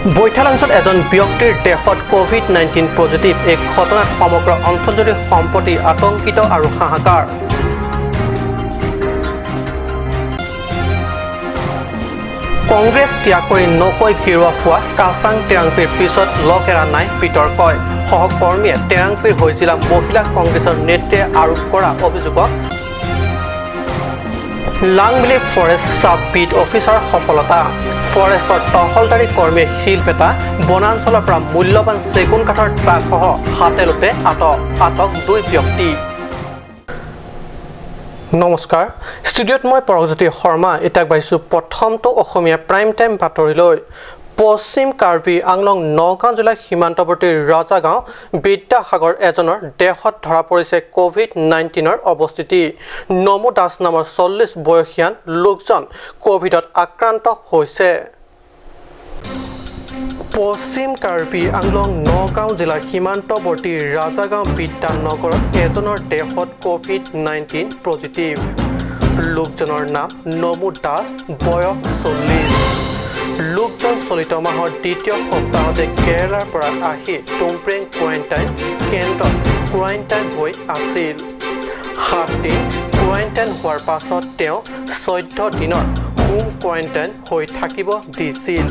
বৈঠালাংছত এজন ব্যক্তিৰ দেহত কোভিড-19 পজিটিভ। এই ঘটনাত সমগ্ৰ অঞ্চলজুৰি সম্প্ৰতি আতংকিত আৰু হাহাকাৰ। কংগ্ৰেছ ত্যাগ কৰি নকৈ গেৰুৱা হোৱা কাচাং টেৰাংপিৰ পিছত লগ এৰা নাই বিতৰ্কই। সহকৰ্মীয়ে টেৰাংপিৰ হৈ জিলা মহিলা কংগ্ৰেছৰ নেত্ৰীয়ে আৰোপ কৰা অভিযোগক লাংমিলি ফৰেষ্ট চাব বিট অফিচাৰ সফলতা। ফৰেষ্টৰ তহলদাৰী কৰ্মীয়ে শিলপেটা বনাঞ্চলৰ পৰা মূল্যৱান চেগুন কাঠৰ ট্ৰাকসহ হাতে লোতে আটক দুই ব্যক্তি। নমস্কাৰ, ষ্টুডিঅ'ত মই পৰশজ্যোতি শৰ্মা। এতিয়া আগবাঢ়িছোঁ প্ৰথমটো অসমীয়া প্ৰাইম টাইম বাতৰিলৈ। পশ্চিম কাৰ্বি আংলং নগাঁও জিলাৰ সীমান্তৱৰ্তী ৰাজাগাঁও বিদ্যাসাগৰ এজনৰ দেহত ধৰা পৰিছে কোভিড-19ৰ অৱস্থিতি। নমো দাস নামৰ 40 বয়সীয়ান লোকজন কোভিডত আক্ৰান্ত হৈছে। পশ্চিম কাৰ্বি আংলং নগাঁও জিলাৰ সীমান্তৱৰ্তী ৰাজাগাঁও বিদ্যানগৰত এজনৰ দেহত কোভিড-19 পজিটিভ। লোকজনৰ নাম নমো দাস, বয়স 40। লোকজন চলিত মাহৰ দ্বিতীয় সপ্তাহতে কেৰালাৰ পৰা আহি টুমপ্ৰেং কোৱাৰেণ্টাইন কেন্দ্ৰত কোৱাৰেণ্টাইন হৈ আছিল। 7 দিন কোৱাৰেণ্টাইন হোৱাৰ পাছত তেওঁ 14 দিনৰ হোম কোৱাৰেণ্টাইন হৈ থাকিব দিছিল।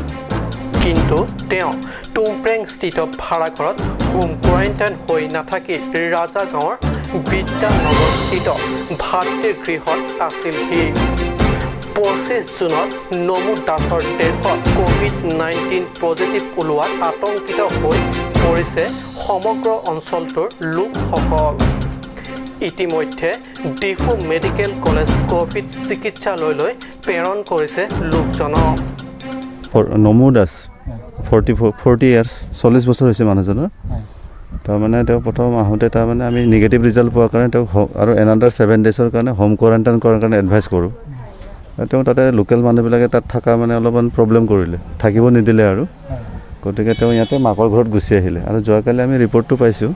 কিন্তু তেওঁ টুমপ্ৰেংস্থিত ভাড়াঘৰত হোম কোৱাৰেণ্টাইন হৈ নাথাকি ৰাজাগাঁৱৰ বিদ্যানগৰস্থিত ভাতৃৰ গৃহত আছিলহি। 25 জুনত নমো দাসৰ দেহত কোভিড-19 পজিটিভ ওলোৱাত আতংকিত হৈ পৰিছে সমগ্ৰ অঞ্চলটোৰ লোকসকল। ইতিমধ্যে ডিফু মেডিকেল কলেজ কোভিড চিকিৎসালয়লৈ প্ৰেৰণ কৰিছে লোকজনক। নমো দাস, 44, 40 ইয়াৰ্ছ, 40 বছৰ হৈছে মানুহজনৰ। তাৰমানে তেওঁ প্ৰথম আহোঁতে তাৰমানে আমি নিগেটিভ ৰিজাল্ট পোৱাৰ কাৰণে তেওঁক আৰু এনাডাৰ 7 ডেইজৰ কাৰণে হোম কোৱাৰেণ্টাইন কৰাৰ কাৰণে এডভাইচ কৰোঁ। আৰু তেওঁ তাতে লোকেল মানুহবিলাকে তাত থকা মানে অলপমান প্ৰব্লেম কৰিলে, থাকিব নিদিলে আৰু গতিকে তেওঁ ইয়াতে মাকৰ ঘৰত গুচি আহিলে। আৰু যোৱাকালি আমি ৰিপৰ্টটো পাইছোঁ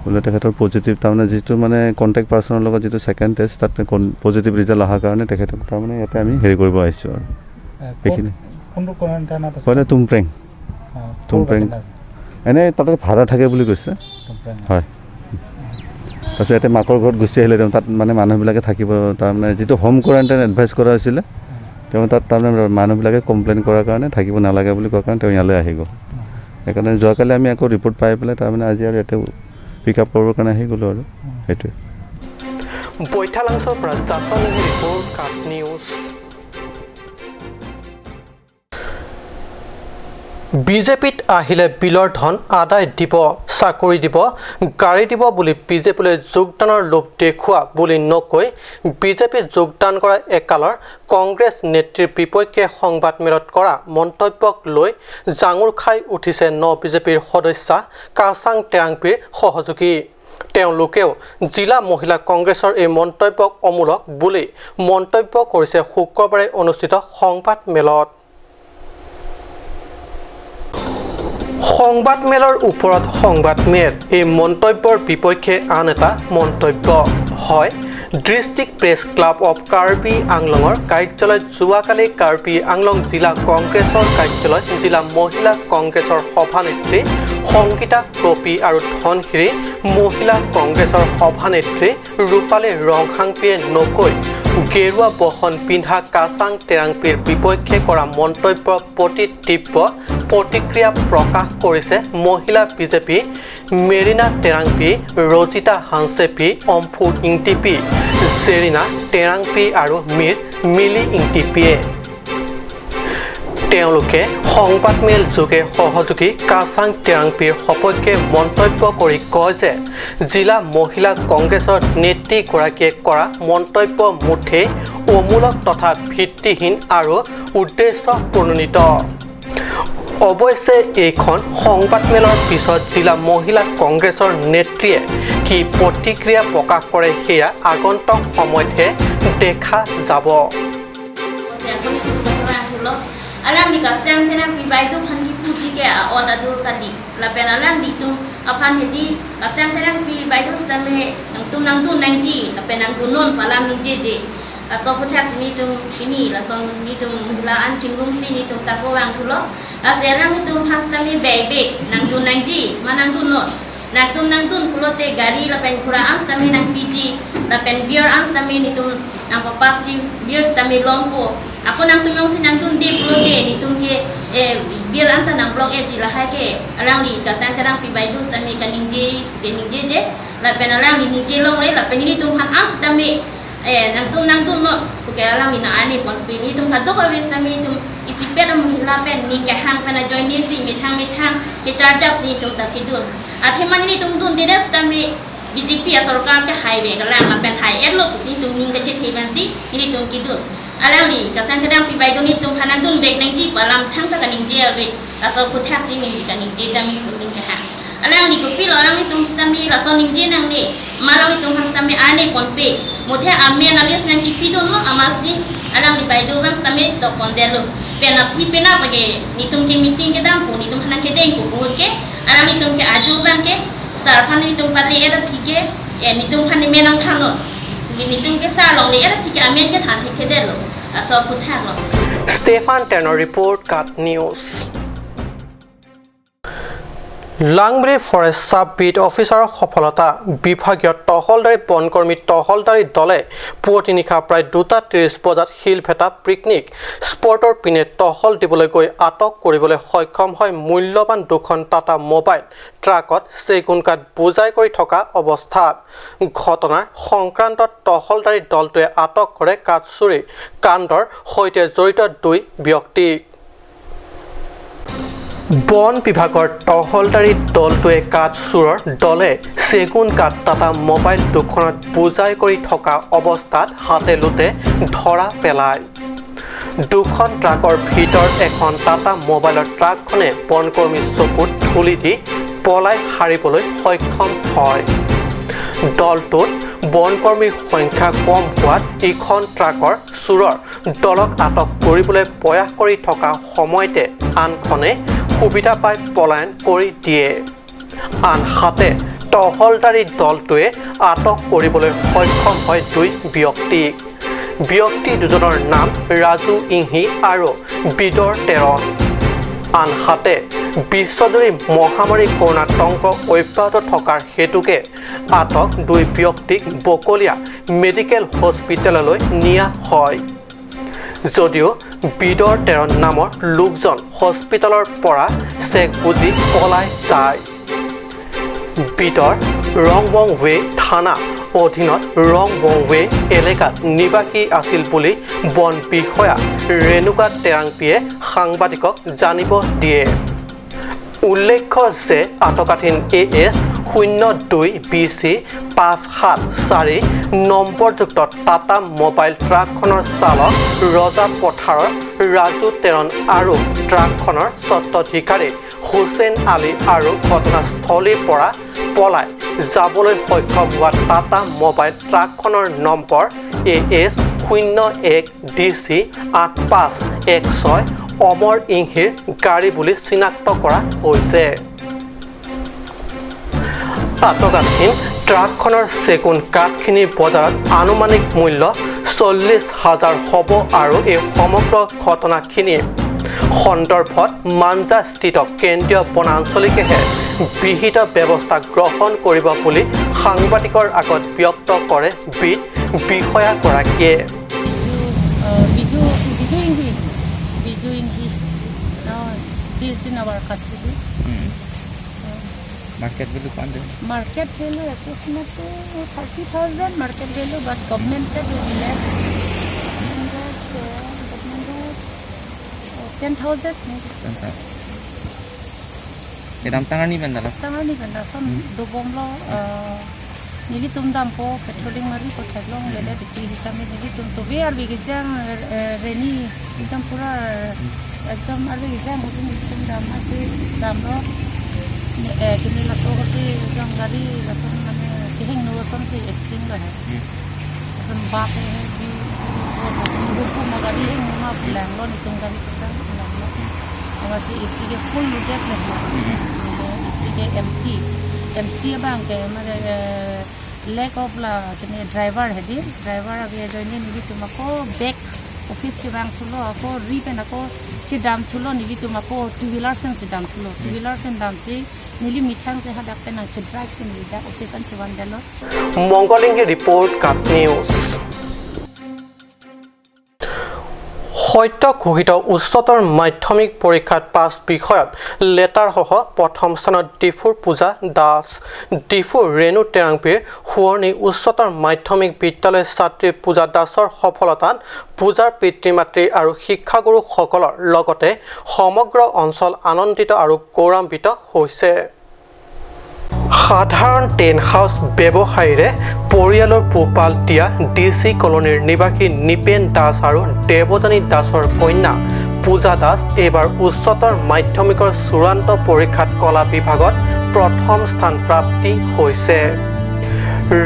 বোলে তেখেতৰ পজিটিভ, তাৰমানে যিটো মানে কণ্টেক্ট পাৰ্চনৰ লগত যিটো ছেকেণ্ড টেষ্ট তাত পজিটিভ ৰিজাল্ট অহাৰ কাৰণে তেখেতক তাৰমানে ইয়াতে আমি হেৰি কৰিব আহিছোঁ আৰু সেইখিনি। কোনটো কোৱাৰেণ্টাইনত আছে? হয়, তুমপ্ৰেং। তুমপ্ৰেং। এনেই তাতে ভাড়া থাকে বুলি কৈছে। হয়, তাৰপিছত ইয়াতে মাকৰ ঘৰত গুচি আহিলে তেওঁ তাত মানে মানুহবিলাকে থাকিব, তাৰমানে যিটো হোম কোৱাৰেণ্টাইন এডভাইচ কৰা হৈছিলে তেওঁ তাত তাৰমানে মানুহবিলাকে কমপ্লেইন কৰাৰ কাৰণে থাকিব নালাগে বুলি কোৱাৰ কাৰণে তেওঁ ইয়ালৈ আহি গ'ল। সেইকাৰণে যোৱাকালি আমি আকৌ ৰিপৰ্ট পাই পেলাই তাৰমানে আজি আৰু ইয়াতে পিক আপ কৰিবৰ কাৰণে আহি গ'লোঁ আৰু সেইটোৱে। বৈঠালাংছৰ পৰা জাছন ৰিপৰ্ট, কাট নিউজ। বিজেপিত আহিলে বিলৰ ধন আদায় দিব, চাকৰি দিব, গাড়ী দিব বুলি বিজেপিলৈ যোগদানৰ লোভ দেখুওৱা বুলি নকৈ বিজেপিত যোগদান কৰা একালৰ কংগ্ৰেছ নেত্ৰীৰ বিপক্ষে সংবাদমেলত কৰা মন্তব্যক লৈ জাঙুৰ খাই উঠিছে ন বিজেপিৰ সদস্যা কাচাং টেৰাংপিৰ সহযোগী। তেওঁলোকেও জিলা মহিলা কংগ্ৰেছৰ এই মন্তব্যক অমূলক বুলি মন্তব্য কৰিছে শুক্ৰবাৰে অনুষ্ঠিত সংবাদমেলত। সংবাদমেলৰ ওপৰত সংবাদমেল, এই মন্তব্যৰ বিপক্ষে আন এটা মন্তব্য হয়। District press club of Karbi আংলঙৰ কাৰ্যালয়ত যোৱাকালি কাৰ্বি আংলং জিলা কংগ্ৰেছৰ কাৰ্যালয়ত জিলা মহিলা কংগ্ৰেছৰ সভানেত্ৰী সংগীতা ক্ৰপী আৰু ধনশিৰি মহিলা কংগ্ৰেছৰ সভানেত্ৰী ৰূপালী ৰংহাংপিয়ে নকৈ গেৰুৱা বসন পিন্ধা কাচাং টেৰাংপিৰ বিপক্ষে কৰা মন্তব্যৰ প্ৰতি তীব্ৰ প্ৰতিক্ৰিয়া প্ৰকাশ কৰিছে মহিলা বিজেপি মেৰিনা টেৰাংপি, ৰজিতা হানচেপি, অম্ফু ইংটিপি, জেৰিনা টেৰাংপি আৰু মীৰ মিলি ইংটিপিয়ে। তেওঁলোকে সংবাদমেল যোগে সহযোগী কাচাং টেৰাংপিৰ সপক্ষে মন্তব্য কৰি কয় যে জিলা মহিলা কংগ্ৰেছৰ নেত্ৰীগৰাকীয়ে কৰা মন্তব্য মুঠেই অমূলক তথা ভিত্তিহীন আৰু উদ্দেশ্য প্ৰণোদিত। অৱশ্যে এইখন সংবাদমেলৰ পিছত জিলা মহিলা কংগ্ৰেছৰ নেত্ৰীয়ে কি প্ৰতিক্ৰিয়া প্ৰকাশ কৰে সেয়া আগন্তুক সময়তহে দেখা যাব। Alang di kasang tenang pi bai tu phan ki puji ke a ot adu kali la pen alang di tu aphan he di kasang tenang pi bai tu stam he nang tu nang tu nang ji la pen nang tu non palam ni je je La so phuthak sini tum kini la so ni tum la an chingrum si ni tum ta ko wang thulo la se lang tum phas ta mi be be nang du nang ji ma nang du no nang tum nang dun phulote gari la pen khura ang sta mi nang piji la pen beer ang sta mi ni tum nang papa si beer sta mi long po ako nang tumong si nang dun de phulote ni tum ke e beer ang ta nang blok e ji la ha ke alang li ka sang tarang pi bai du sta mi ka ning je ke ning je je la pen alang ni ning je long le la pen ni tum han ang sta mi e nang tum no ke alang ni na ani pon pi ni tum kha do ko sta mi tum isi pe na muhila pen ni ke hang pen na join ni si mi thang ke char chap si tum ta ki dun a the man ni tum dun de sta mi BJP a sarkar ke highway ga lang la pen hai et lo si tum ning ke che the ban si ni tum ki dun alang li ka sang kadang pi bai dun ni tum hanan dun bek nang ji palam thang ta ka ning je ave la so phu thak si ni ka ning je ta mi pun ning ke ha alang li ko pi lo alang ni tum sta mi la so ning je nang ni ma lang ni tum han sta mi a ne pon pe mo the a me na les nang chi pi dun no amal si alang li bai du bang sta mi to kon de lo pe na phi pe na pa ke ni tum ke meeting ke dam pu ni tum hanan ke deng ku pu ke alang ni tum ke aju bang ke sar phan ni tum pa le era phi ke e ni tum phan ni me nang than no ni tum ke sar long le era phi ke amen ke than the ke de lo a so phu thak lo. Stefan টেনৰ report, Kat news. Langmari forest sub beat অফিচাৰৰ সফলতা। বিভাগীয় তহলদাৰী বনকৰ্মী তহলদাৰী দলে পুৱতি নিশা প্ৰায় 2:30 বজাত Silbheta picnic স্পটৰ পিনে টহল দিবলৈ গৈ আটক কৰিবলৈ সক্ষম হয় মূল্যৱান দুখন টাটা মোবাইল ট্ৰাকত চেগুন কাঠ বোজাই কৰি থকা অৱস্থাত। ঘটনাৰ সংক্ৰান্তত তহলদাৰী দলটোৱে আটক কৰে কাঠ চুৰি কাণ্ডৰ সৈতে জড়িত দুই ব্যক্তিক। বন বিভাগৰ তহলদাৰী দলটোৱে কাঠ চোৰৰ দলে চেগুন কাঠ টাটা মোবাইল দুখনত বোজাই কৰি থকা অৱস্থাত হাতে লোতে ধৰা পেলায়। দুখন ট্ৰাকৰ ভিতৰত এখন টাটা মোবাইলৰ ট্ৰাকখনে বনকৰ্মীৰ চকুত ধূলি দি পলাই সাৰিবলৈ সক্ষম হয়। দলটোত বনকৰ্মীৰ সংখ্যা কম হোৱাত ইখন ট্ৰাকৰ চোৰৰ দলক আটক কৰিবলৈ প্ৰয়াস কৰি থকা সময়তে আনখনে সুবিধা পাই পলায়ন কৰি দিয়ে। আনহাতে তহলদাৰী দলটোৱে আটক কৰিবলৈ সক্ষম হয় দুই ব্যক্তিক। ব্যক্তি দুজনৰ নাম ৰাজু ইংহি আৰু বিদৰ তেৰণ। আনহাতে বিশ্বজুৰি মহামাৰী কৰোণাতংক অব্যাহত থকাৰ হেতুকে আটক দুই ব্যক্তিক বকলীয়া মেডিকেল হস্পিটেললৈ নিয়া হয়। যদিও বিদৰ তেৰণ নামৰ লোকজন হস্পিটেলৰ পৰা চেক বুজি পলাই যায়। বিদৰ ৰংবংৱে থানা অধীনত ৰংবংৱে এলেকাত নিবাসী আছিল বুলি বন বিষয়া ৰেণুকা টেৰাংপিয়ে সাংবাদিকক জানিব দিয়ে। উল্লেখ্য যে আটকাধীন AS 02 BC 574 নম্বৰযুক্ত টাটা মোবাইল ট্ৰাকখনৰ চালক ৰজা পথাৰৰ ৰাজু তেৰণ আৰু ট্ৰাকখনৰ স্বত্বাধিকাৰী হুছেইন আলী আৰু ঘটনাস্থলীৰ পৰা পলাই যাবলৈ সক্ষম হোৱা টাটা মোবাইল ট্ৰাকখনৰ নম্বৰ AS 01 DC 8516 অমৰ ইংহিৰ গাড়ী বুলি চিনাক্ত কৰা হৈছে। আটকাধীন ট্ৰাকখনৰ চেগুন কাঠখিনিৰ বজাৰত আনুমানিক মূল্য 40,000 হ'ব আৰু এই সমগ্ৰ ঘটনাখিনিৰ সন্দৰ্ভত মাঞ্জাস্থিত কেন্দ্ৰীয় বনাঞ্চলিকেহে বিহিত ব্যৱস্থা গ্ৰহণ কৰিব বুলি সাংবাদিকৰ আগত ব্যক্ত কৰে বিট বিষয়াগৰাকীয়ে। Biju Inghi. Now he is in our custody. Market value kwan de? Market value approximately 30,000 market value, but government will be less. Government 10,000 maybe. 10,000. Kedam tangan ni benda lah. Tangan ni benda some dobong lo. Nili tum dam po patrolling mari ko thaglong lele dikhi hisame nili tum to be ar bigijang reni ekdam pura ekdam ar bigijang hotu nili tum dam ase dam ro kini laso hote ekdam gari laso mane keheng no som se acting lo hai som baap hai bi ko magari heng ma lang lo ni tum gari kisa lang lo amar se isi ke full loaded nahi isi ke empty empty bang ke mane lake of লা kini driver hedi driver abi joini nili tum ako back office chibang thulo ako ripen ako chi dam thulo nili tum ako two wheeler sen chi dam thulo two wheeler sen dam chi nili mithang se hadak pen chi drive sen nili da office an chiban delo মংগলিংহে report cup news. সত্য ঘোষিত উচ্চতৰ মাধ্যমিক পৰীক্ষাত 5 বিষয়ত লেটাৰসহ প্ৰথম স্থানত ডিফুৰ পূজা দাস। ডিফুৰ ৰেণু টেৰাংপিৰ সোঁৱৰণী উচ্চতৰ মাধ্যমিক বিদ্যালয়ৰ ছাত্ৰী পূজা দাসৰ সফলতাত পূজাৰ পিতৃ মাতৃ আৰু শিক্ষাগুৰুসকলৰ লগতে সমগ্ৰ অঞ্চল আনন্দিত আৰু গৌৰৱান্বিত হৈছে। সাধাৰণ টেণ্ট হাউচ ব্যৱসায়ীৰে পৰিয়ালৰ পোহপাল দিয়া ডি চি কলনীৰ নিবাসী নিপেন দাস আৰু দেৱযানী দাসৰ কন্যা পূজা দাস এইবাৰ উচ্চতৰ মাধ্যমিকৰ চূড়ান্ত পৰীক্ষাত কলা বিভাগত প্ৰথম স্থান প্ৰাপ্তি হৈছে।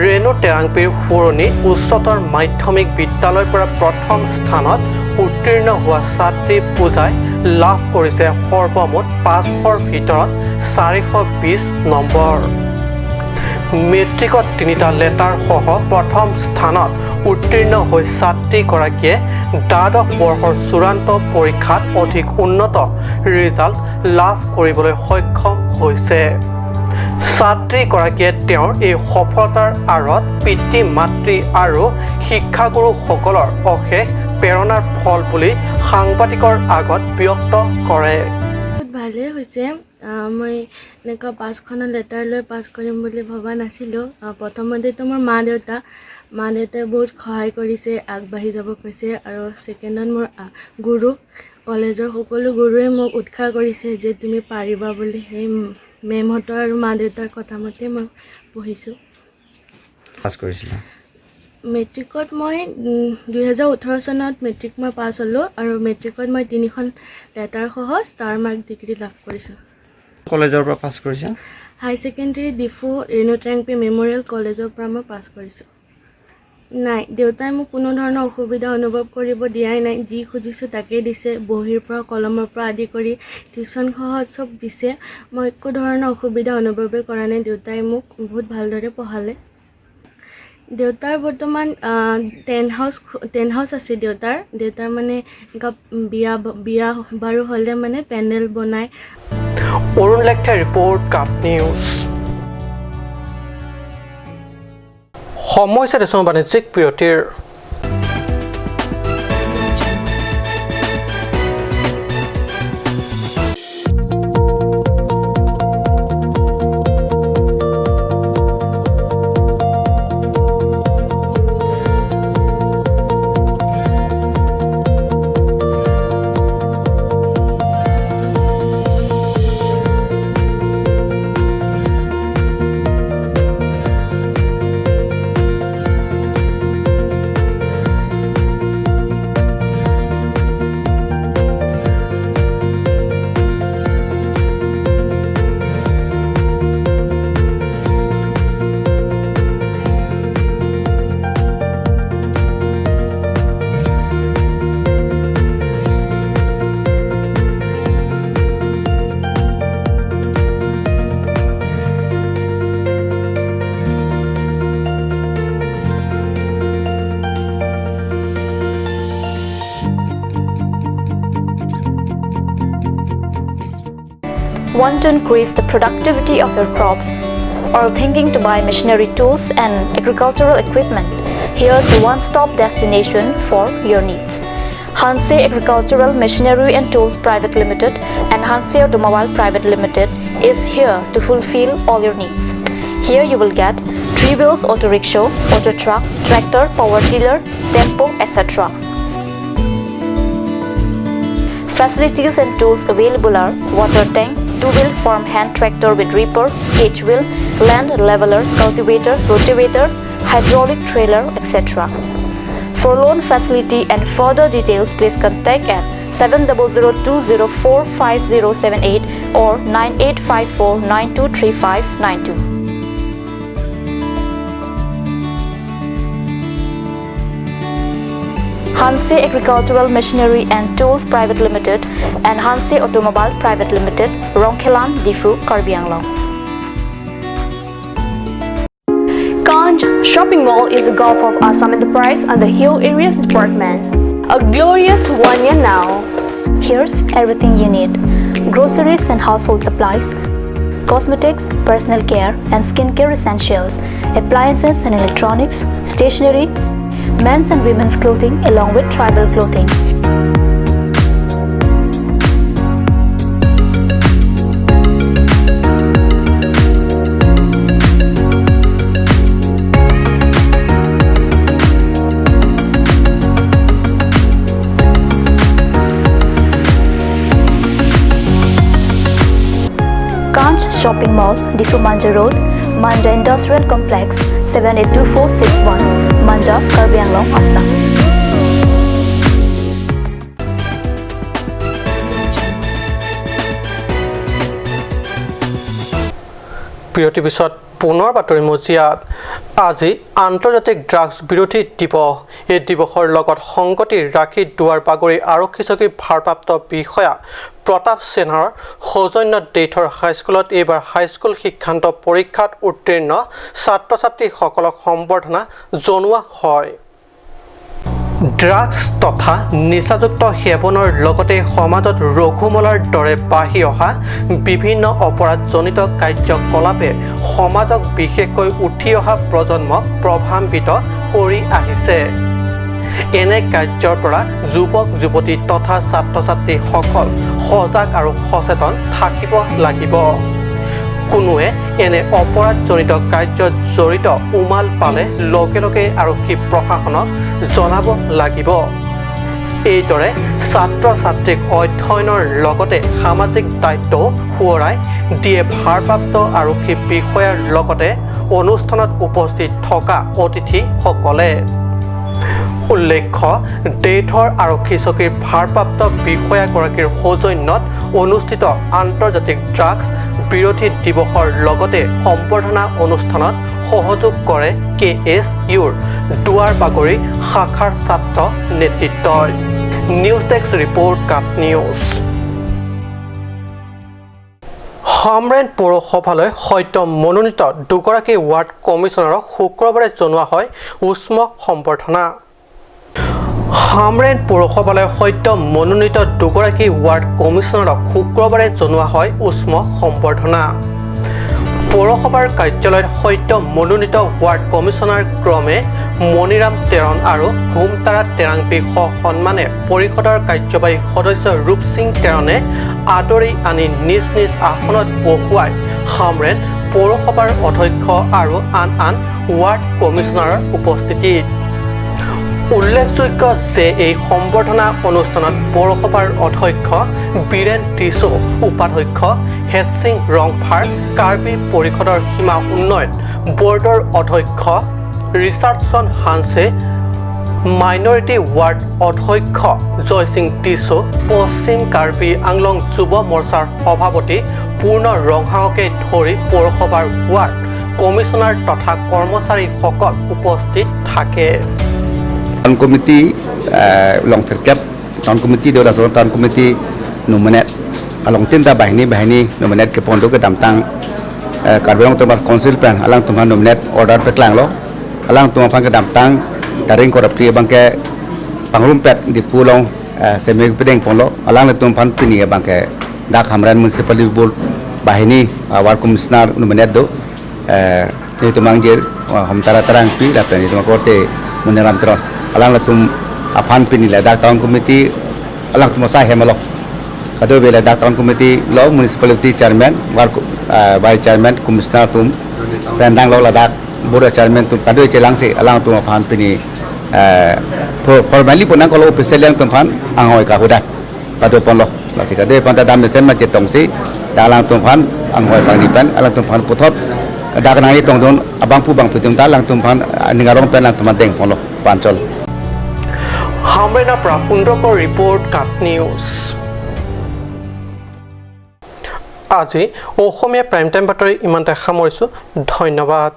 ৰেণু টেৰাংপিৰ সোঁৱৰণী উচ্চতৰ মাধ্যমিক বিদ্যালয়ৰ পৰা প্ৰথম স্থানত উত্তীৰ্ণ হোৱা ছাত্ৰী পূজাই লাভ কৰিছে সৰ্বমুঠ 500ৰ ভিতৰত 420 নম্বৰ। মেট্ৰিকত 3টা লেটাৰসহ প্ৰথম স্থানত উত্তীৰ্ণ হৈ ছাত্ৰীগৰাকীয়ে দ্বাদশ বৰ্ষৰ চূড়ান্ত পৰীক্ষাত অধিক উন্নত ৰিজাল্ট লাভ কৰিবলৈ সক্ষম হৈছে। ছাত্ৰীগৰাকীয়ে তেওঁৰ এই সফলতাৰ আঁৰত পিতৃ মাতৃ আৰু শিক্ষাগুৰুসকলৰ অশেষ প্ৰেৰণাৰ ফল বুলি সাংবাদিকৰ আগত ব্যক্ত কৰে। বহুত ভালেই হৈছে। মই এনেকুৱা 5খনৰ লেটাৰ লৈ পাছ কৰিম বুলি ভবা নাছিলোঁ। প্ৰথমতেতো মোৰ মা দেউতাই বহুত সহায় কৰিছে, আগবাঢ়ি যাব কৈছে। আৰু ছেকেণ্ডত মোৰ গুৰু, কলেজৰ সকলো গুৰুৱে মোক উৎসাহ কৰিছে যে তুমি পাৰিবা বুলি। সেই মেমহঁতৰ আৰু মা দেউতাৰ কথা মতে মই পঢ়িছোঁ। পাছ কৰিছিলা? মেট্ৰিকত মই 2018 চনত মেট্ৰিক মই পাছ হ'লোঁ আৰু মেট্ৰিকত মই 3খন লেটাৰসহ ষ্টাৰ মাৰ্ক ডিগ্ৰী লাভ কৰিছোঁ। কলেজৰ পৰা পাছ কৰিছা? হাই ছেকেণ্ডেৰী ডিফু ৰেণু টেৰাংপি মেম'ৰিয়েল কলেজৰ পৰা মই পাছ কৰিছোঁ। নাই, দেউতাই মোক কোনো ধৰণৰ অসুবিধা অনুভৱ কৰিব দিয়াই নাই। যি খুজিছোঁ তাকেই দিছে, বহীৰ পৰা কলমৰ পৰা আদি কৰি টিউশ্যনসহ চব দিছে। মই একো ধৰণৰ অসুবিধা অনুভৱেই কৰা নাই। দেউতাই মোক বহুত ভালদৰে পঢ়ালে। দেউতাৰ বৰ্তমান টেণ্ট হাউচ আছে। দেউতাৰ মানে এনেকুৱা বিয়া বাৰু হ'লে মানে পেণ্ডেল বনায়। অৰুণ লেখথে ৰিপৰ্ট, কাপ নিউজ। সমস্যা দেশৰ বাণিজ্যিক বিৰতিৰ। Want to increase the productivity of your crops or thinking to buy machinery tools and agricultural equipment? Here's the one-stop destination for your needs. Hanse Agricultural Machinery and Tools Private Limited and Hanse Automobile Private Limited is here to fulfill all your needs. Here you will get 3 wheels auto rickshaw, auto truck, tractor, power tiller, tempo, etc. Facilities and tools available are water tank, 2-wheel farm hand tractor with reaper, H-wheel, land leveler, cultivator, rotavator, hydraulic trailer, etc. For loan facility and further details, please contact at 7002045078 or 9854923592. Hanse Agricultural Machinery and Tools Private Limited and Hanse Automobile Private Limited, Rongkhelan, Difu, Karbi Anglong. Kanj Shopping Mall is a Gulf of Assam Enterprise and the Hill Areas Department. A glorious 1 year now. Here's everything you need: groceries and household supplies, cosmetics, personal care and skincare essentials, appliances and electronics, stationery, men's and women's clothing, along with tribal clothing. Kanch Shopping Mall, Diphu Manja Road, Manja Industrial Complex, 782461, Manja, Karbi Anglong, Assam. বিৰতিৰ পিছত পুনৰ বাতৰি মজিয়াত। আজি আন্তৰ্জাতিক drugs বিৰোধী দিৱস। এই দিৱসৰ লগত সংগতি ৰাখি দুৱাৰ বাগৰি আৰক্ষী চকীৰ ভাৰপ্ৰাপ্ত বিষয়া প্ৰতাপ সেনাৰ সৌজন্যত দেইথৰ হাইস্কুলত এইবাৰ হাইস্কুল শিক্ষান্ত পৰীক্ষাত উত্তীৰ্ণ ছাত্ৰ ছাত্ৰীসকলক সম্বৰ্ধনা জনোৱা হয়। ড্ৰাগছ তথা নিচাযুক্ত সেৱনৰ লগতে সমাজত ৰঘুমলাৰ দৰে বাঢ়ি অহা বিভিন্ন অপৰাধজনিত কাৰ্যকলাপে সমাজক, বিশেষকৈ উঠি অহা প্ৰজন্মক প্ৰভাৱান্বিত কৰি আহিছে। এনে কাৰ্যৰ পৰা যুৱক যুৱতী তথা ছাত্ৰ ছাত্ৰীসকল সজাগ আৰু সচেতন থাকিব লাগিব। কোনোৱে এনে অপৰাধজনিত কাৰ্যত জড়িত উমান পালে লগে লগে আৰক্ষী প্ৰশাসনক জনাব লাগিব। এইদৰে ছাত্ৰ ছাত্ৰীক অধ্যয়নৰ লগতে সামাজিক দায়িত্বও সোঁৱৰাই দিয়ে ভাৰপ্ৰাপ্ত আৰক্ষী বিষয়াৰ লগতে অনুষ্ঠানত উপস্থিত থকা অতিথিসকলে। উল্লেখ্য, দেইথৰ আৰক্ষী চকীৰ ভাৰপ্ৰাপ্ত বিষয়াগৰাকীৰ সৌজন্যত অনুষ্ঠিত আন্তৰ্জাতিক ড্ৰাগছ বিৰোধী দিৱসৰ লগতে সম্বৰ্ধনা অনুষ্ঠানত সহযোগ কৰে কে এছ ইউৰ দুৱাৰ বাগৰি শাখাৰ ছাত্ৰ নেতৃত্বই। নিউজ ডেস্ক ৰিপৰ্ট, কাট নিউজ। হামৰেন পৌৰসভালৈ সদ্য মনোনীত দুগৰাকী ৱাৰ্ড কমিছনাৰক শুক্ৰবাৰে জনোৱা হয় উষ্ম সম্বৰ্ধনা। হামৰেন পৌৰসভালৈ সদ্য মনোনীত দুগৰাকী ৱাৰ্ড কমিছনাৰক শুক্ৰবাৰে জনোৱা হয় উষ্ম সম্বৰ্ধনা। পৌৰসভাৰ কাৰ্যালয়ত সদ্য মনোনীত ৱাৰ্ড কমিছনাৰ ক্ৰমে মণিৰাম তেৰণ আৰু হোমতাৰা তেৰাংপীক সসন্মানে পৰিষদৰ কাৰ্যবাহী সদস্য ৰূপ সিং তেৰণে আদৰি আনি নিজ নিজ আসনত বহুৱাই হামৰেন পৌৰসভাৰ অধ্যক্ষ আৰু আন আন ৱাৰ্ড কমিছনাৰৰ উপস্থিতিত। উল্লেখযোগ্য যে এই সম্বৰ্ধনা অনুষ্ঠানত পৌৰসভাৰ অধ্যক্ষ বীৰেন টিছো, উপাধ্যক্ষ হেতছিং ৰংফাৰ, কাৰ্বি পৰিষদৰ সীমা উন্নয়ন বৰ্ডৰ অধ্যক্ষ ৰিচাৰ্ডছন হানছে, মাইনৰিটি ৱাৰ্ড অধ্যক্ষ জয়সিং টিছো, পশ্চিম কাৰ্বি আংলং যুৱ মৰ্চাৰ সভাপতি পূৰ্ণ ৰংহাঙকে ধৰি পৌৰসভাৰ ৱাৰ্ড কমিছনাৰ তথা কৰ্মচাৰীসকল উপস্থিত থাকে। Town committee long terkep town committee do la town committee nominate along tinta bahini bahini nominate ke pondo ke damtang Karbi Anglong Autonomous Council pen alang tumhan nominate order pe klang lo alang tumhan phang ke damtang taring korupti bang ke pangrum pet di pulong semi pedeng pon lo alang le tumhan pini bang ke dak Hamren Municipality Board bahini ward commissioner nominate do itu mangjir homtara tarang pi la pen itu makote muneram teros alang la tum aphan pini la dak town committee alang tum sa hemalo kado be la dak town committee lo municipality chairman ward vice chairman commissioner tum pendang lo la dak board chairman tum kado chelang se alang tum aphan pini formally ponang ko official yang tum phan angoi ka huda kado pon lo la si kado pon ta dam sem ma chetong si dalang tum phan angoi pang ni pen alang tum phan puthot dak nang tong don abang pu bang putum ta lang tum phan ningarong pen lang tum deng pon lo panchol। হামৰেনৰ পৰা সুন্দৰকৰ report, কাট news. আজি অসমীয়া prime time বাতৰি ইমানতে সামৰিছোঁ। ধন্যবাদ।